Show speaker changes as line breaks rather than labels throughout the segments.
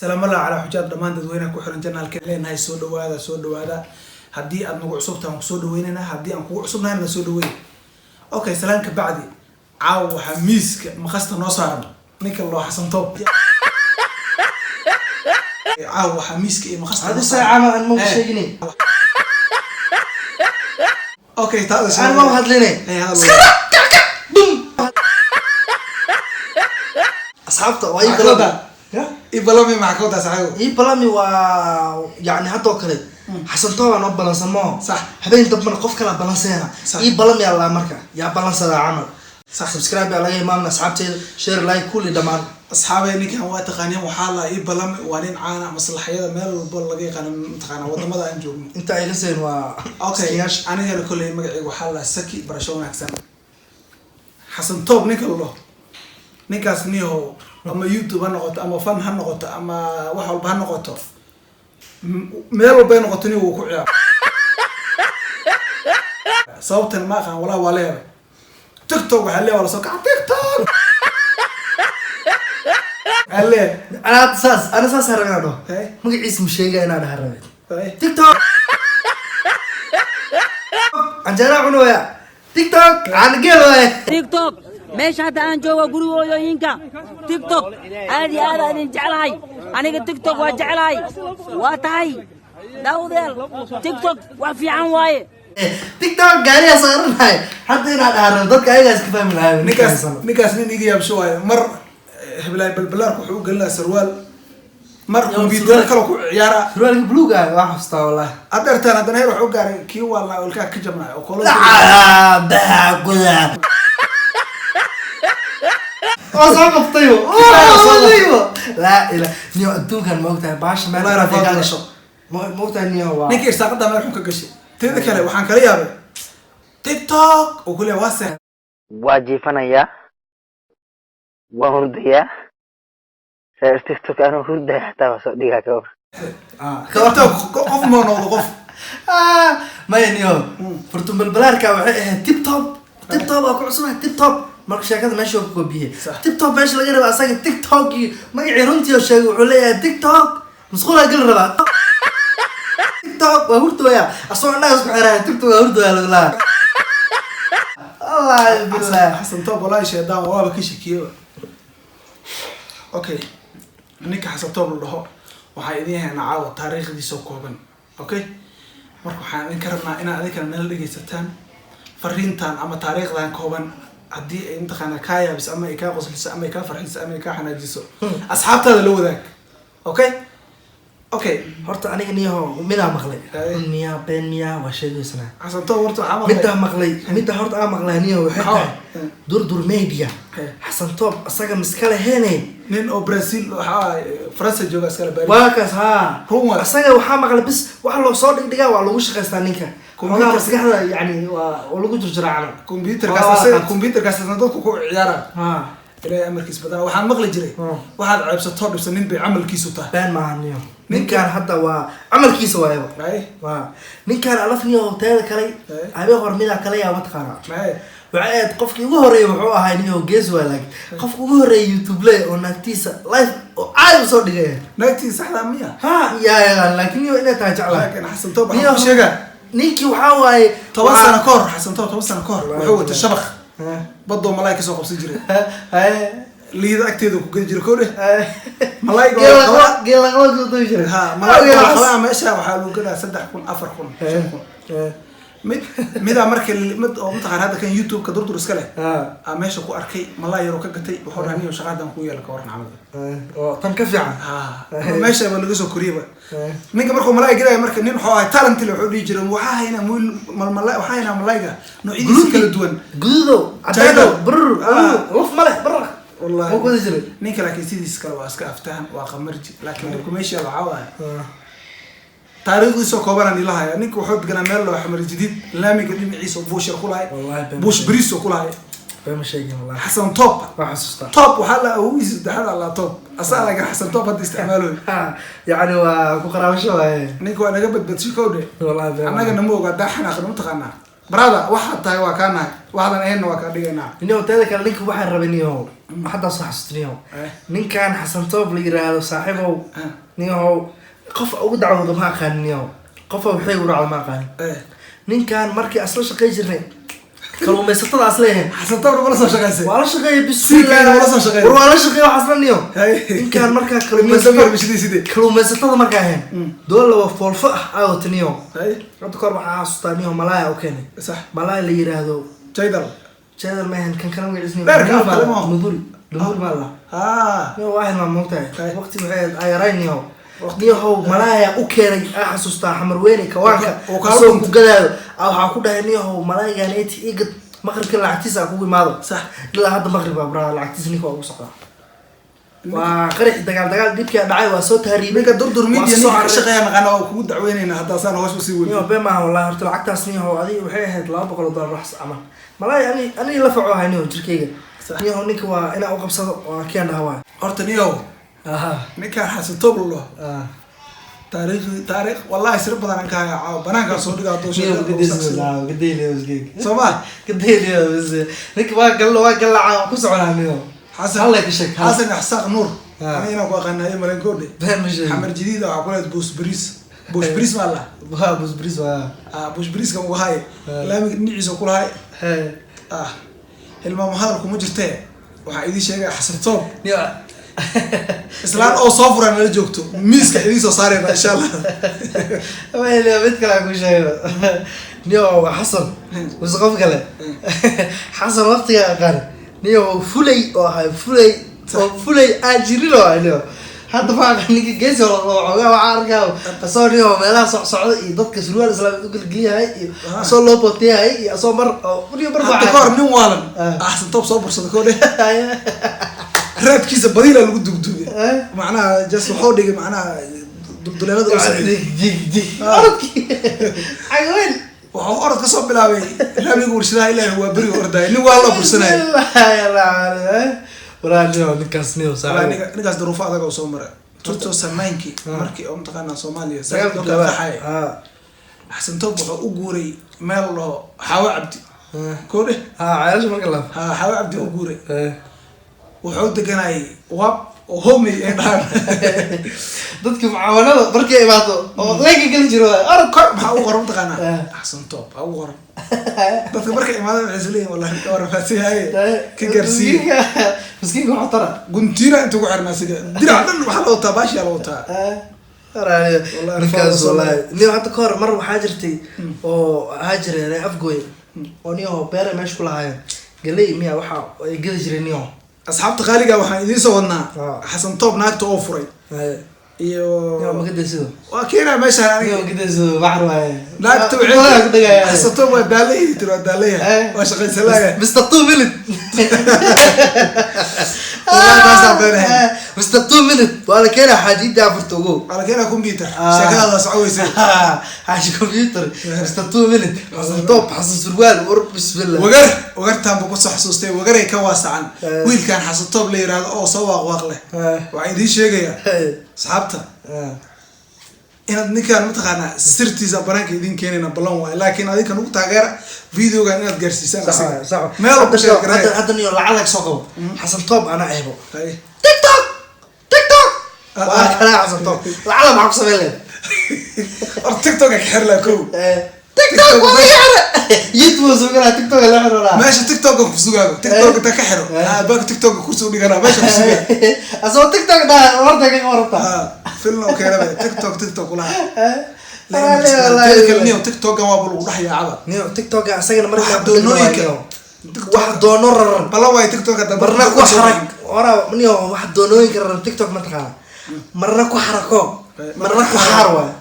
Salaamala calaa xujaad dhammaan dadweynaha ku xiran channelka leenahay, soo dhawaada, soo dhawaada. Haddii aad nagu cusubtahay, waan kusoo dhaweynaynaa. Haddii aan kugu cusubnahay, na soo dhaweyn. Okay, salaan ka bacdi, caawa waxaa miiska maqasta noo saaran ninka loo Xasan Toob. Caawa waxaa miiska iyo maqasta
Hadi
noo saaran.
saaca ma aan ma
Eh.
sheegini.
Okay, taada.
Aan ma hadlinay.
Eh, hadal.
Bum. Asxaabta waa ii
Maxaa ka
balami.
wadaa?
Ya?
Ibalami maxaa ka wadaa, saaxiibo?
Ii balami waa yani haddoo kale Xasan Toob aan oo balansamo.
Sax.
Habeen dambana qof kala balanseena.
Sax.
Ii balami allah marka yaa balansadaa camal.
Sax.
Subscribe yaa laga imaamna asxaabteeda, share, like, kulli dhammaan.
Asxaabay, ninkan waa taqaaniin, waxaa la ii balami, waa nin caana maslaxyada meel walbo laga yaqaano, mataqaana wadamada aan joogno.
Inta ay la seen waa
Okay.
iskiyaasha.
Anigana kolley magacayga waxaa la Saki. Barasho wanaagsan. Xasan Toob ninka la dhaho, ninkaas nihow, ama YouTube ha noqoto ama fan ha noqoto ama wax walba ha noqoto, meel walba ay noqoto, nin wuu ku ciyaar. Sababtan ma aqaan walaa, waa leeyahay TikTok, waxaa leeyahay waa lasoo kaca TikTok waxaa leeyahay.
Ana saas, ana saas rabay inaan dhaho.
Hey.
Magaciisa ma sheegaya inaan dhaha rabay.
Hey.
TikTok canjeera cunooya, TikTok caanageel waaye.
TikTok meesha hadda aan joogo guriga hooyooyinka. TikTok aad iyo aad aan idin jeclahay aniga. TikTok waa jeclahay, waa tahay daawadayaal. TikTok wax fiican waaye.
TikTok gaariyaa saaranahay hadda inaan dhaha rabo, dadka ayagaas ka fahmi lahaa.
Ninkaas nin iga yaabsho waayo. Mar heblaay balbalaarka wuxuu u gelinayaa sarwaal, mar computer kale ku ciyaara.
Surwaalka buluug ah waa xasuustaa wallahi.
Adeertaan haddana heer wuxuu gaaray kii waa la ilkaha ka jabnaay oo kolo.
Guda waa soo qabtaybo walibo laa ila niyo adduunkan ma ogtahay baasha meel
Wallahi
hadday kaa
rafaad.
gasho ma ogtahay niyo waa
Ninka irsaaqada meel xun ka gashay. Teeda kale waxaan kala yaabay TikTok uu ku leeyahay waa seex.
Waa jiifanayaa, waa hurdayaa. Reer TikTok anuu hurdaya xataa waa soo dhigaa, ka war?
TikTok qof ma noqdo qof.
Ah, maya niyo, furtun balbalaarka waxay ahayd tip top, tip top waa ku cusubay tip top. Marka sheekada meesha waa ku koobiyey.
Sax.
Tip top meesha laga raba asaga TikTok iyo magacii runtii oo sheegay. Wuxuu leeyahay TikTok masquulaa geli rabaa, TikTok waa hurdooya, asagoo indhaha isku xiraya, TikTok waa hurdooya lagu lahaa, wallahi billahi.
Xasan Top wallahi shaydaan waaba ka shakiyey. Okay, ninka Xasan Top la dhaho waxaa idin haynaa caawa taariikhdiisoo kooban. Okay, marka waxaan idinka rabnaa inaad adinkana nala dhegaysataan fariintan ama taariikhdan kooban. Haddii ay mataqaanaa kaa yaabiso ama ay kaa qosliso ama ay kaa farxiso ama ay kaa xanaajiso, asxaabtaada la wadaag. Okay.
Horta aniga niyaho midaa maqlay.
Ay.
Run miyaa, been miyaa, waa sheegaysanaa.
Xasan Top horta waxaa maqlay
Middaa maqlay, midda horta aan maqlay niyaho waxay
Maxaa?
tahay Durdur Media.
Eh.
Xasan Top asaga miskale heene.
Nin oo Brazil, waxaa Faransa jooga iskale Paris.
Waa kaas haa.
Run waay.
Asaga waxaa maqlay bis waxa loo soo dhigdhigaa waa lagu shaqaystaa ninka.
Computer-
Xogaha maskaxda yani waa lagu jirjiraa camal.
Computerkaas
Waa
asaga
qaat.
Computerkaas asna dadku ku ciyaara.
Ha.
Ilaahay amarkiis badanaa waxaan maqli jiray waxaad ceebsatoo dhibsan nin bay camalkiisu tahay.
Been maaha niyo, ninkan hadda waa camalkiisa waayaba.
Ay.
Waa ninkan alaf niyo teeda kale.
Ay.
Habeen hor midaa kale yaa mataqaanaa?
Maxay?
Waxay ahayd qofkii ugu horreeyay wuxuu ahaa niyo gees waa, laakiin qofka ugu horreeyay YouTube le oo naagtiisa live oo caadi usoo dhigaya.
Naagtii saxdaa miya?
Ha ya, laakiin niyo inay tahay jeclahay.
Laakiin Xasan Top waxaan ku sheegaa
Ninkii waxaa waaye
10 sano ka hor, Xasan Top 10 sano ka hor wuxuu watay shabaq
Ha.
badoo malaay kasoo qabsan jiray.
Haye.
Liida agteeda ku gedi jiray kowdhe malayga.
Geel laqaba, geel laqaba soo tagi jiray.
Ha, malayga waa la qabaa. Meesha waxaa lagu gadaa 3000, 4000, 5000. Mid midaa marka mid oo mataqaan hadda kan YouTube-ka Durdur iska leh aa meesha ku arkay malaay yaroo ka gatay. Wuxuu dhahay, "Niyow, shaqaadan kuu yeela, ka waran camal?"
Oo tan ka fiican.
Ha, meesha baa laga soo koriyaba. Ninka markuu malaay gadaya, marka nin wuxuu ahay talent leh, wuxuu dhihi jiray, "Waxaa haynaa mul malmala, waxaa haynaa malayga noocyadiisa kala duwan."
Gududow.
China.
Cadaydow brr.
Ah.
Laf male brr.
Wallahi.
Ma ku wadi jiray.
Ninka laakiin sidiis kale waa iska aftahan, waa qamarji, laakiin dhibku meesha waxaa waaye taariikhdiisoo koobanaan ila haya. Ninka wuxuu deganaa meel loo Xamar Jadiid, laamiga dhinaciisa oo buushar ku lahay.
Wallahi been
buush
ma
bariis oo ku lahay.
Been ma sheegin wallahi.
Xasan Top.
Waa xasuustaa.
Top waxaa la awogiisa saddexaad allaa Top asaa, laakiin Xasan Top hadda isticmaaloy.
Ha, yacni waa ku qaraabasho waaye.
Ninka waa naga badbadshay kowdhe.
Wallahi been.
Annaga nama oga hadaa xanaaqna mataqaanaa. Brother, waxaad tahay waa kaa nahay, waxaadan ahaynna waa kaa dhigaynaa.
Niyow, teeda kale ninka waxaan rabay, niyow, haddaa soo xasuusta, niyow. Ninkan Xasan Toob la yiraahdo, saaxiibow, niyow, qof ugu dacwoodo ma aqaanin, niyow, qof waxay ugu dhacdo ma aqaanin. Ninkan markii asla shaqey jirnay, kalluumaysatada as leeyahay.
Xasan Toob mala soo shaqaysay?
Waa la shaqeeyay.
Sii kale wala soo shaqeeyay.
War waa la shaqeeyay waxaas la, niyow. Ninkan markaa
Kalluumaysatada bishadiiside.
kalluumaysatada markaa ahayn, doola waa foolfo ah aa wata, niyow. Hadda kahor waxaa xasuustaa, niyow, malaaya u keenay. Malaaya la yiraahdo
Jaydal.
Jeedal maahan, kan kale magaciisa.
Dheerka afka lama.
Muduri, dumuri maa la. Niyow, waa hilmaam, moogtahay. Waqti waxay ahayd ayarayn, niyow. Niyow, malaaya u keenay aa xasuustaa, Xamar Weyne kawaanka.
Oo kaa
asoo
dhuntay.
Ku gadaayo aa waxaa ku dhahay, niyow, malaayagan eti igad, maqribka lacagtiisa aa kugu imaado. Ilaa hadda maqrib baa braa lacagtiisa ninka waa ugu socdaa. Waa qarax, dagaal dagaal dhibkaa dhacay, waa soo tahriibay.
Ninka Durdur
waa
Media
soo
ninka ka
cararay.
shaqeeya naqaana, waa kugu dacweynayna haddaa saan hoos usii
Niyo,
weydo.
been maaha wallahi. Horta lacagtaas, niyo, adiga waxay ahayd $200 wax camal. Malaay ani la faco ahay, niyo, jirkeyga. Niyo, ninka waa inaa u qabsado oo aan keen dhaha waay.
Horta niyow, ninkaan Xasan Toob la dhaho, taariikh taariikh wallahi sir badan aan ka hayaa, caawa banaankaa soo dhigaa hadduu
Niyo,
sheego. Soo ma?
Ninka waa galla, waa gallacaa ku soconaa, niyo.
Xasan
Hal ka sheeg, hal.
Xasan Ixsaaq Nuur. Aniga inaan ku aqaanayo malen koodhe.
Been ma sheegin.
Xamar Jadiid waxaa ku leedahay Buus Bariis, Buus Bariis maa la.
Waa Buus Bariis waa.
Ah, Buus Bariiska ugu haye. Laamiga dhinaciisa ku lahay. Ah, hilmaamo hadal kuma jirtee, waxaa idiin sheegaya Xasan Toob
Niyo,
islaan oo soo furan nala joogto, miiska idiin soo saarayna insha Allah.
Wayla mid kale aan ku sheego. Niyo, waa Xasan mise qof kale? Xasan waqtiga aqaan, niyo, fulay oo ahay, fulay oo fulay aan jirin oo ahay, niyo. Hadda ma aqaan ninka geesi oo xoogaa waxaa arkaa asoo, niyo, meelaha socsocda iyo dadka surwaal islaamid u gelgeliyahay iyo asoo loo booteyahay iyo asoo mar oo niyo mar.
Hadda ka hor nin waalan Xasan Toob soo bursada koodhe, raadkiisa badiila lagu dugdugay. Macnaha just wuxuu dhigay macnaha dulduleelada uu sameeyey.
Dig dig dig orodkii cagweyn.
Wuxuu orod ka soo bilaabay laamiga warshadaha ilaa waa beriga ordaya, nin waa loo bursanaya.
Walaa niyo, ninkaas niyo
Walaa
saaxiib.
Ninkaas duruufo adag oo soo maray 2009-kii markii oo mataqaanaa Soomaaliya sagaal loo kala qaxay. Xasan Toob wuxuu u guuray meel loo Xaawo Cabdi koodhe.
Ceelasha marka laaf.
Ha, Xaawo Cabdi u guuray. Wuxuu deganayay waab oo homey ay dhahaan.
Dadka mucaawanada markay imaado oo leynka geli jiro waay. Orod.
Kor maxaa ugu qoran mataqaanaa? Xasan Toob aa ugu qoran. Dadka markay imaadaan waxay isleeyihin, wallahi ninka waa rafaadsan yahay, ka gaarsiiye.
Miskiinka waxu tara.
Guntiina inta ku xirnaa siga dirac dhan waxaa la wataa, baashiyaa la wataa. Wallahi
Ninkaas
rafaad.
Wallahi nin hadda ka hor mar waxaa jirtay oo ahaa jireen Afgooy oo niyo beera meesha ku lahaayeen, galey miya waxa ay gedi jireen, niyo.
Asxaabta qaaliga, waxaan idiin soo wadnaa Xasan Toob naagta oo furay iyo
Niyo, magadaysido.
Waa keenaa meeshaan
Niyo,
aniga.
magadaysido baxar waaye.
Naagta
Waa ku
waxay
dhagaya.
Xasan Toob waa daalayahay, tiri waa daalayahay, waa shaqaysanlaaya.
Mr. 2 Minute.
Wallahi taasaa beenahay.
Mr. 2 Minute waa la keenaa xaajiyada afarta ogow.
Waa la keenaa computer. Sheekadaada soco weysay.
Xaaji computer, Mr. 2 Minute, Xasan Top, Xasan Surwaal, war bismillah.
Wagar wagartaan buu kusoo xasuustay, wagaray ka waasacan. Wiilkan Xasan Toob la yiraahdo oo soo waaqwaaq leh, waxaan idiin sheegayaa asxaabta inaad ninkaan mataqaanaa sirtiisa banaanka idiin keenayna, ballan waayo, laakiin adinka nagu taageera videogan inaad gaarsiisaan asiga.
Sax.
Meel walba share gareeya.
Hadda niyo lacag soo qabo, Xasan Top anaa ehbo. TikTok, TikTok waa kana Xasan Top, lacala maxaa ku samayn lehed?
Horta TikTok ka xir laa kow.
TikTok waa laga xira, YouTube soo galaa, TikTok la xiro laa.
Meesha TikTok ku sugaago, TikTok inta ka xiro, albaabka TikTok kusoo dhigana meesha ku sugaa.
Asoo TikTok dhaa horta ka warabta.
Film oo keenaba TikTok, TikTok kulaha.
Wallaahi.
Kalniyo TikTok-kan waaba lagu dhex yaacaba.
Niyo, TikTok asagana markaa
Waxa doonooyinka.
Wax doono raran.
Ballan waayo TikTok hadda
Marna ku xarag ora, niyo, wax doonooyinka raran TikTok ma taqaana, marna ku xarako, marna ku xaar waay.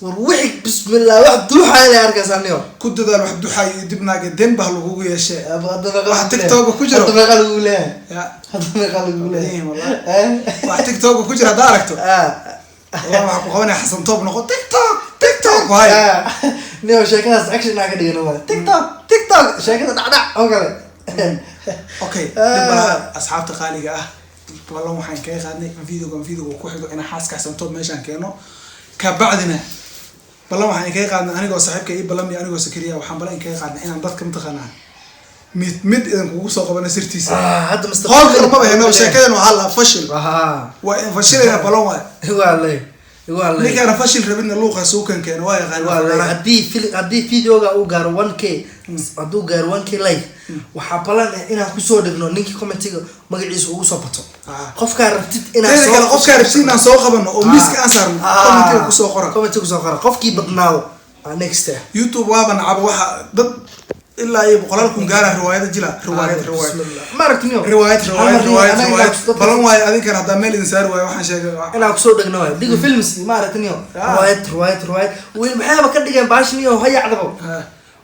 War wixii bismillah wax duuxa ilaa arkaysaa, niyo.
Ku dadaal wax duxaayo iyo dibnaaga den bah lagugu yeeshee. Wax TikTok ku jiro.
Hadda meeqa lagu leeyahay?
Ya.
Hadda meeqa lagu leeyahay?
Wallahi. Wax TikTok ku jira haddaa aragto, wallahi waxaa ku qabanaya Xasan Toob noqo TikTok, TikTok waay.
Niyo, sheekadaas action aan ka dhigano waay, TikTok, TikTok sheekada dhacdhac oo kale.
Okay, dib malaha. Asxaabta qaaliga ah, ballan waxaan kaga qaadnay videogan videoga ku xigo inaan xaaska Xasan Toob meeshaan keeno, kabacdina Ballan waxaan inkaga qaadnay, anigoo saaxiibka ii ballam iyo anigoo Sakariya, waxaan ballan inkaga qaadnay inaan dadka, mataqaanaa, mid mid idin kugu soo qabana sirtiisa.
Ah, hadda Mr.
Howl kale maba heno, sheekadan waxaa la fashil.
Ah.
Waa in fashilayna, ballan waay.
Igu hadlay, igu hadlay.
Ninkaana fashil rabidna luuqaas uu kan keeno waa yaqaan.
Waa lay haddii videoga uu gaaro 1K, hadduu gaaro 1K like, waxaa ballan ah inaan kusoo dhigno ninkii commentiga magaciisa ugu soo bato.
Ah.
Qofkaa rabtid inaan
Teeda kale, qofkaa rabtid inaan soo qabano oo miiska aan saarno, commentiga kusoo qora.
Commentiga kusoo qora. Qofkii badnaado ah, next ah.
YouTube waaba nacaba, waxa dad ilaa iyo boqolaal kun gaara riwaayada jila, riwaayad, riwaayad.
Ma aragtiniyo?
Riwaayad, riwaayad, riwaayad, riwaayad. Balan waayo, adinkan haddaa meel idin saari waayo waxaan sheegay.
Inaan kusoo dhegno waayo Digo Films, ma aragtiniyo?
Ah.
Riwaayad, riwaayad, riwaayad. Wiil maxayba ka dhigeen baashniyo hayacdabo.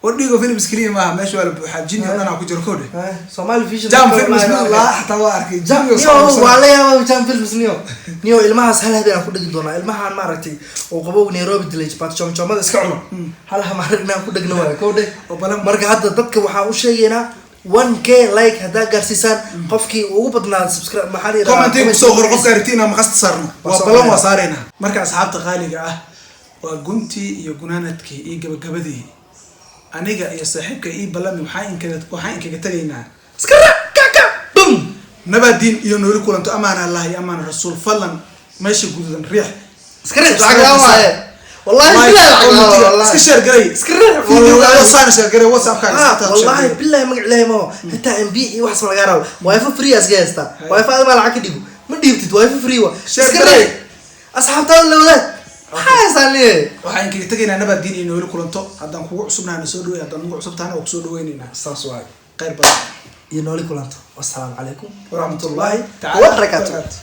War, Dhigo Films keliya maaha, meesha waa la buuxaa, jinni oo dhan aa ku jiro kowdhe.
Somali Vision.
Jam Films mid laa xataa waa arkay, jinni oo
Niyo, waa la yaaba Jam Films. Niyo, niyo, ilmahaas hal habeen aan ku dhigi doonaa. Ilmahaan, maaragtay, oo qabow Nairobi dilay, baat joomjoomada iska cuno, hal maarag inaan ku dhegno waayo kowdhe.
Oo balan.
Marka hadda dadka waxaan u sheegaynaa 1K like haddaa gaarsiisaan, qofkii ugu badnaa subscribe, maxaa la yidhahdaa,
Commentiga kusoo qoro qofka aragti inaan maqasta saarno.
Waa
waa
soo
balan, waa
qoraya.
saaraynaa. Marka asxaabta qaaliga ah, waa guntii iyo gunaanadkii iyo gabagabadii. Aniga iyo saaxiibka ii ballami waxaan inkaga tegaynaa
Iska ra kaka bum.
Nabaadiin iyo nooli kulanto, amaana Allah iyo amaana rasuul. Fadlan meesha gududan riix.
Iska riix, lacag la'aan waaye, wallahi
Like,
billahi lacag la'aan waaye,
commentiga,
wallahi.
Iska share garay.
Iska riix,
Videoga
wallahi.
adoo saana share garay, WhatsAppkaaga
Ah,
asxaabtaada share
wallahi
garay.
Billahi magac ilaahi ma xitaa MB iyo waxaas ma lagaa rabo. Wifi free iska haystaa. Wifi adama lacag ka dhigo ma dhiibtid, wifi free wa.
Share
Iska
garay.
riix, asxaabtaada la wadaag. Maxaa haystaa niye?
Waxaan kaga tegaynaa nabaadiin iyo nooli kulanto. Haddaan kugu cusubnahay na soo dhawey, haddaan kugu cusub tahana waa kusoo dhaweynaynaa.
Saas waay.
Khayr badan.
Iyo nooli kulanto, wassalaamu calaykum
waraxmatullaahi tacaala
wabarakaatu.
wabarakaatu.